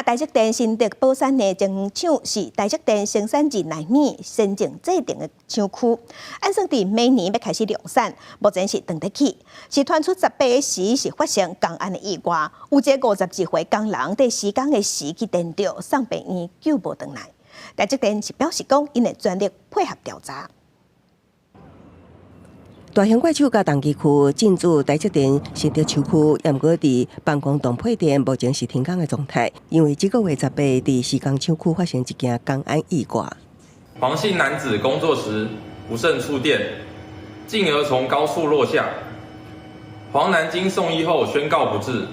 台積電新竹寶山的廠是台積電生產二納米先進製程的廠區，按算佇明年欲開始量產，目前是斷得起。是傳出18時是發生工安的意外，有一個52歲工人佇施工的時去電著，送病院救無轉來。台積電是表示講，𪜶會全力配合調查。大型怪手佮重機具進駐台積電新竹廠區，毋過佇辦公棟配電目前是停工的狀態，因為這個月十八佇施工廠區發生一件工安意外。黃姓男子工作時不慎觸電，進而從高處落下。黃男經送醫後宣告不治，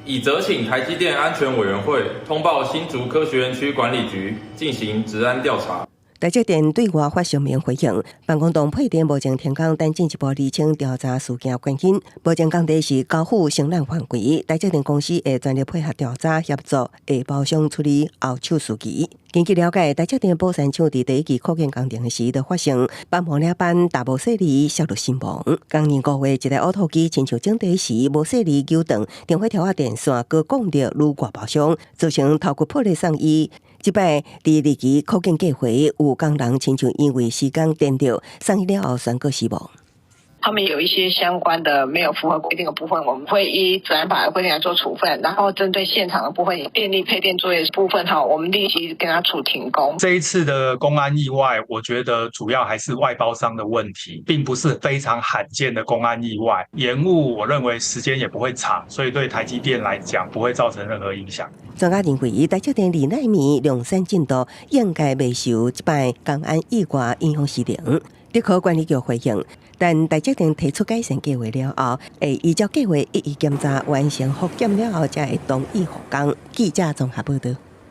已責請台積電安全委員會通報新竹科學園區管理局進行職安調查。台積電對外發聲明回應，辦公棟配電目前停工，等進一步釐清調查事件原因。目前工地是交付承攬範圍，台積電公司會全力配合調查協助下包商處理後手事宜。根據了解，台積電寶山廠佇第一期擴建工程時，就發生板模領班踏無細膩摔落身亡。今年五月，一台挖土機親像整地時無細膩扭斷電火條仔電線，閣降著女外包商，造成頭骨破裂送醫。這擺佇二期擴建計劃有工人親像因為施工電著，送醫了後宣告死亡。他們有一些相關的沒有符合規定的部分，我們會依職安法的規定來做處分。然後針對現場的部分，電力配電作業部分哈，我們立即跟他處停工。這一次的工安意外，我覺得主要還是外包商的問題，並不是非常罕見的工安意外。延誤，我認為時間也不會長，所以對台積電來講不會造成任何影響。專家認為，台積電二納米量產進度應該袂受這擺工安意外影響時程。竹科管理局回應，等台積電提出改善計劃了後，會依照計劃一一檢查完成復檢了後，才會同意復工。記者綜合報道。